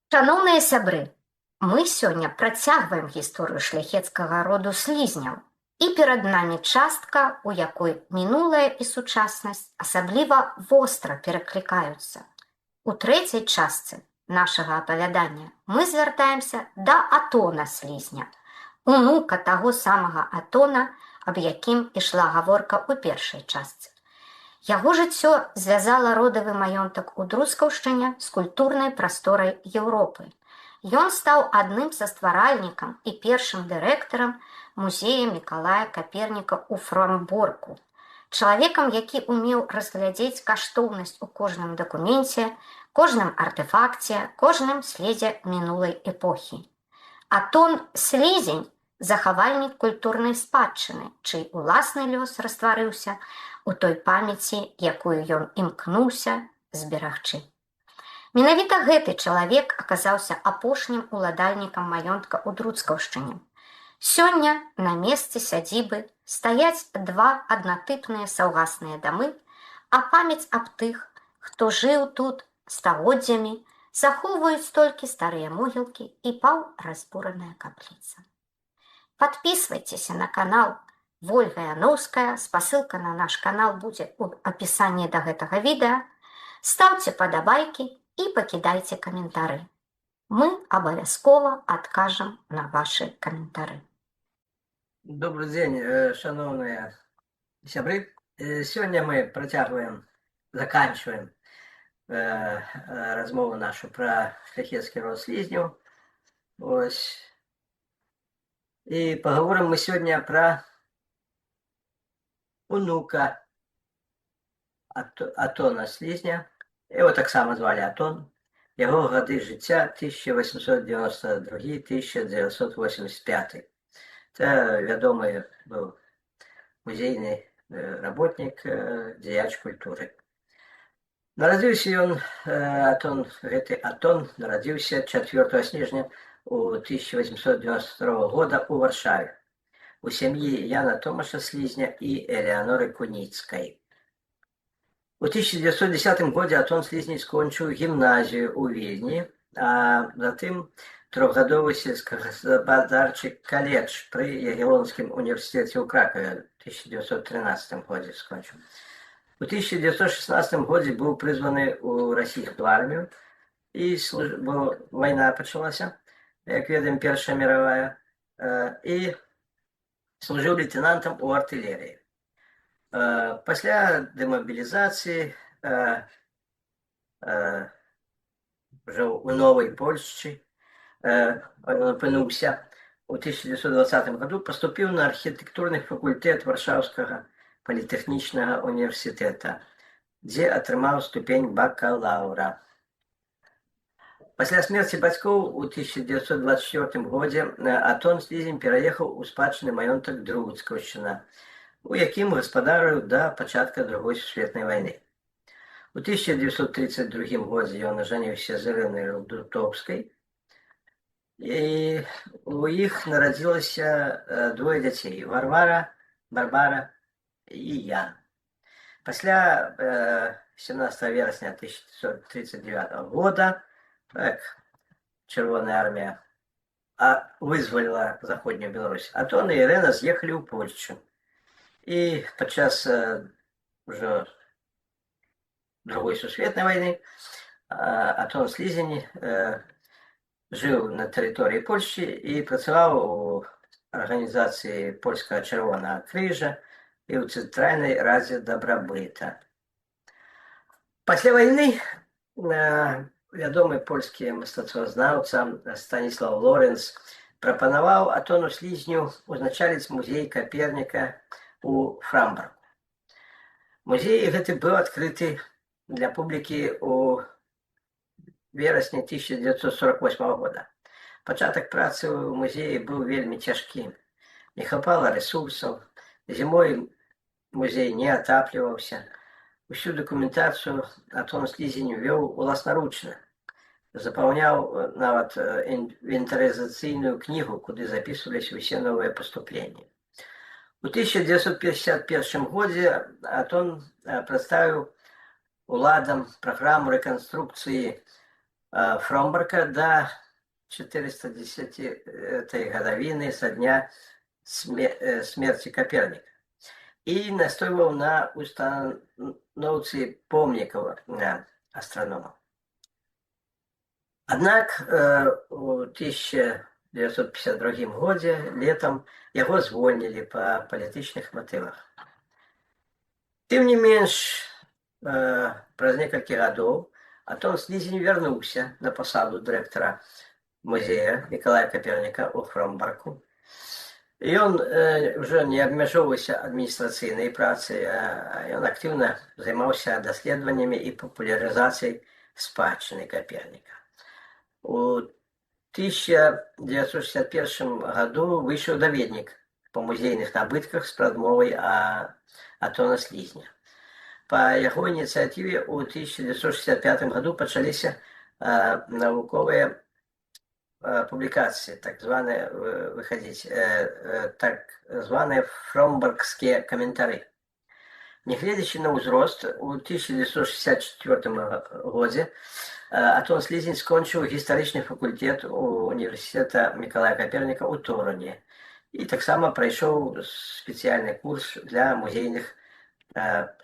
Шаноўныя сябры, мы сёння працягваем гісторыю шляхецкага роду Слізняў. І перад намі частка, у якой мінулае і сучаснасць асабліва востра пераклікаюцца. У трэцяй частцы нашага апавядання мы звяртаемся да Атона Слізня, унука таго самага Атона, аб якім ішла гаворка ў першай частцы. Яго жыццё звязала родавы маёнтак у Друцкаўшчыне з культурнай прасторай Еўропы. Ён стаў адным са стваральнікам і першым дырэктарам музея Мікалая Каперніка ў Фрамборку. Чалавекам, які ўмеў разглядзець каштоўнасць у кожным дакуменце, кожным артэфакце, кожным следзе мінулай эпохі. Атон Слізень — захавальнік культурнай спадчыны, чый уласны лёс растварыўся у той памяці, якую ён імкнуўся зберагчы. Менавіта гэты чалавек аказаўся апошнім уладальнікам маёнтка ў Друцкаўшчыне. Сёння на месцы сядзібы стаяць два аднатыпныя саўгасныя дамы, а памяць аб тых, хто жыў тут стагоддзямі, захоўваюць толькі старыя могілкі і паўразбураная капліца. Падпісвайцеся на канал Вольга Яноўская, спасылка на наш канал будзе ў апісанні да гэтага відэа. Стаўце падабайкі і пакідайце каментары. Мы абавязкова адкажам на вашы каментары. Добры дзень, шаноўныя сябры. Сёння мы працягваем, заканчиваем размову нашу пра шляхецкі род Слізняў. Ось. І пагаворым мы сёння пра унука Атона Слізня. Яго таксама звалі Атон. Яго гады жыцця 1892-1985. Це вядомы быў музейны работнік, дзеяч культуры. Нарадзіўся ён, Атон, гэты Атон, нарадзіўся 4 снежня у 1892 года ў Варшаве у сям'і Яна Томаша Слізня і Элеаноры Куніцкай. У 1910 годзе Атон Слізень скончыў гімназію ў Вільні, а затым трохгадовы сельскагаспадарчы каледж пры Ягелонскім універсітэце ў Кракаве ў 1913 годзе скончыў. У 1916 годзе быў прызваны ў расійскую армію, і бо вайна пачалася, як ведаем, Першая мировая, і служыў лейтенантам у артылерыі. Пасля дэмабілізацыі ўжо ў новай Польшчы ён апынуўся у 1920 году, паступіў на архітэктурны факультэт Варшаўскага політэхнічнага універсітэта, дзе атрымаў ступень бакалаўра. Пасля смерці бацькоў у 1924 годзе Атон Слізень пераехаў у спадчынны маёнтак Друцкаўшчына, у якім гаспадарыў да пачатка Другой сусветнай вайны. У 1932 годзе ён ажаніўся з Ірынай Рудутоўскай, і у іх нарадзілася двое дзяцей: Варвара, Барбара і Ян. Пасля 17 верасня 1939 года, так, Чырвоная армія вызваліла Заходнюю Беларусь, Атон і Ірына з'ехалі ў Польшчу. І падчас ўжо Другой сусветнай вайны Атон Слізень жыў на тэрыторыі Польшчы і працаваў у арганізацыі Польскага Чырвонага Крыжа і ў Цэнтральнай радзе дабрабыта. Пасля вайны вядомы польскі мастацтвазнаўца Станіслаў Лорэнц прапанаваў Атону Слізню узначаліць музей Каперніка у Фрамбарку. Музей гэты быў адкрыты для публікі ў верасні 1948 года. Пачатак працы ў музеі быў вельмі цяжкім. Не хапала рэсурсаў, зімой музей не атапліваўся. Усю дакументацыю Атон Слізень вёў уласнаручна. Запаўняў нават інвентарызацыйную кнігу, куды записывались усе новыя паступленні. У 1951 годзе Атон прадставіў уладам праграму рэканструкцыі Фромбарка да 410 гадавіны са дня смерці Каперніка і настойваў на устаноўцы помнікаў астраному. Аднак у 1952 годзе летам яго звольнілі па палітычных матывах. Тым не менш, праз некалькі гадоў Антон Слізень вярнуўся на пасаду дырэктара музея Мікалая Каперніка ў Фромбарку. Ён ўжо не абмяжоўваўся адміністрацыйнай працай, а ён актыўна займаўся даследаваннямі і папулярызацыяй спадчыны Каперніка. У 1961 году выйшаў даведнік па музейных набытках з прадмовай Атона Слізня. Па яго ініцыятыве ў 1965 году пачаліся навуковыя публікацыі, так званыя выхадзіць, так званыя фромбаргскія каментары. Нягледзячы на ўзрост, у 1964 годзе Атон Слізень скончыў гістарычны факультэт у універсітэта Мікалая Каперніка ў Торуні і таксама прайшоў спецыяльны курс для музейных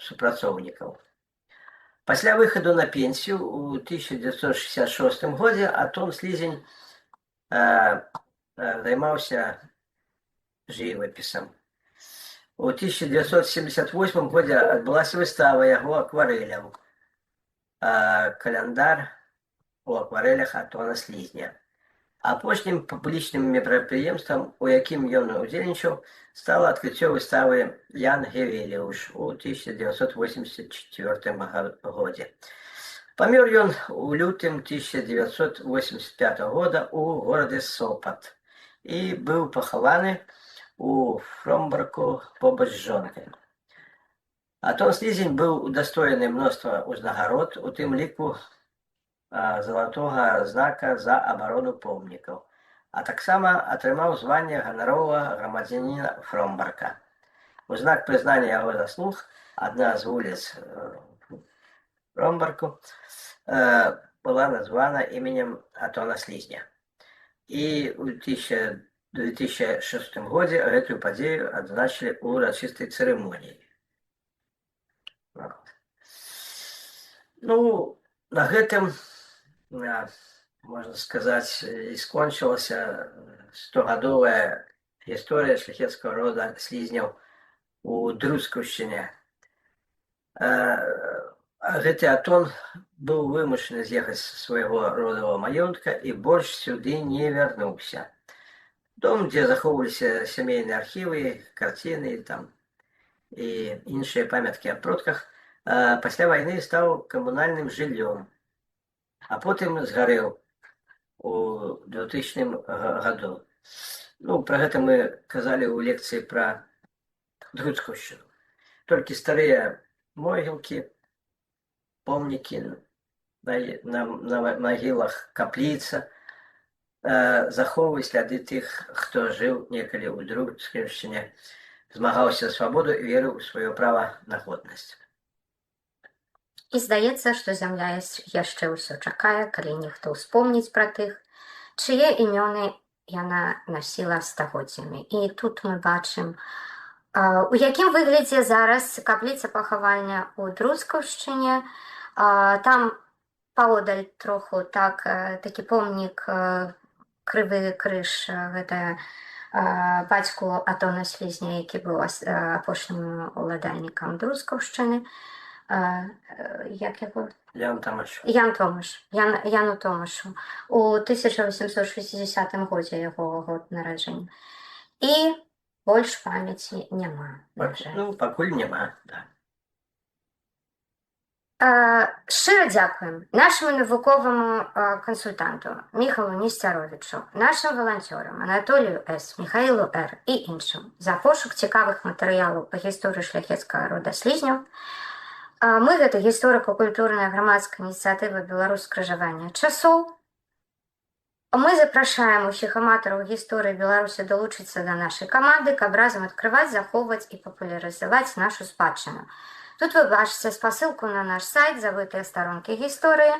супрацоўнікаў. Пасля выхаду на пенсію ў 1966 годзе Атон Слізень займаўся жывапісам. У 1978 годзе адбылася выстава яго акварэляў «Каляндар у акварэлях Атона Слізня». Апошнім публічным мерапрыемствам, у якім ён удзельнічаў, стала адкрыццё выставы «Ян Гевеліуш» у 1984 годзе. Памёр ён у лютым 1985 года у горадзе Сопат і быў пахаваны у Фромбарку побач з жонкай. Атон Слізень быў удастоены мноства ўзнагарод, у тым ліку залатога знака за абарону помнікаў, а таксама атрымаў званне ганаровага грамадзяніна Фромбарка. У знак прызнання яго заслуг адна з вуліц Фромбарку была названа іменем Атона Слізня. І ў 2006 годзе гэтую падзею адзначылі ўрачыстай цырымоніяй. Вот. Ну, на гэтым, можна сказаць, і скончылася стогадовая гісторыя шляхецкага рода Слізняў у Друцкаўшчыне. Гэты Атон быў вымушаны з'ехаць са свайго родавага маёнтка і больш сюды не вярнуўся. Дом, дзе захоўваліся сямейныя архівы, карціны там і іншыя памяткі аб продках, пасля вайны стаў камунальным жыллём, а потым згарэў у 2000 году. Ну, пра гэта мы казалі ў лекцыі пра Друцкаўшчыну. Толькі старыя могілкі, помнікі на магілах, капліца захоўваюць сляды тых, хто жыў некалі ў Друцкаўшчыне, змагаўся за свабоду і верыў у сваё права на годнасць. І здаецца, што зямля яшчэ ўсё чакае, калі нехта ўспомніць пра тых, чые імёны яна насіла стагоддзямі. І тут мы бачым, у якім выглядзе зараз капліца пахавальня ў Друцкаўшчыне. Там паодаль троху так такі помнік, крывы крыж, гэта бацьку Атона Слізня, які быў апошнім уладальнікам Друцкаўшчыны. Як яго? Ян Тамаш. Ян Томаш, Яну Томашу. У 1860 годзе яго год нараджэння. І больш памяці няма, на жаль. Ну, пакуль няма, да. Шчыра дзякуем нашаму навуковаму кансультанту Міхалу Несцяровічу, нашым валанцёрам Анатолію С., Міхаілу Р. і іншым за пошук цікавых матэрыялаў па гісторыі шляхецкага рода Слізняў. Мы гэта гісторыка-культурная грамадская ініцыятыва «Беларусь скрыжавання часоў». Мы запрашаем усіх аматараў гісторыі Беларусі далучыцца да нашай каманды, каб разам адкрываць, захоўваць і папулярызаваць нашу спадчыну. Тут вы бачыце спасылку на наш сайт «Забытыя старонкі гісторыі».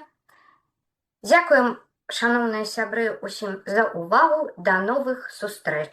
Дзякуем, шаноўныя сябры, усім за ўвагу. Да новых сустрэч!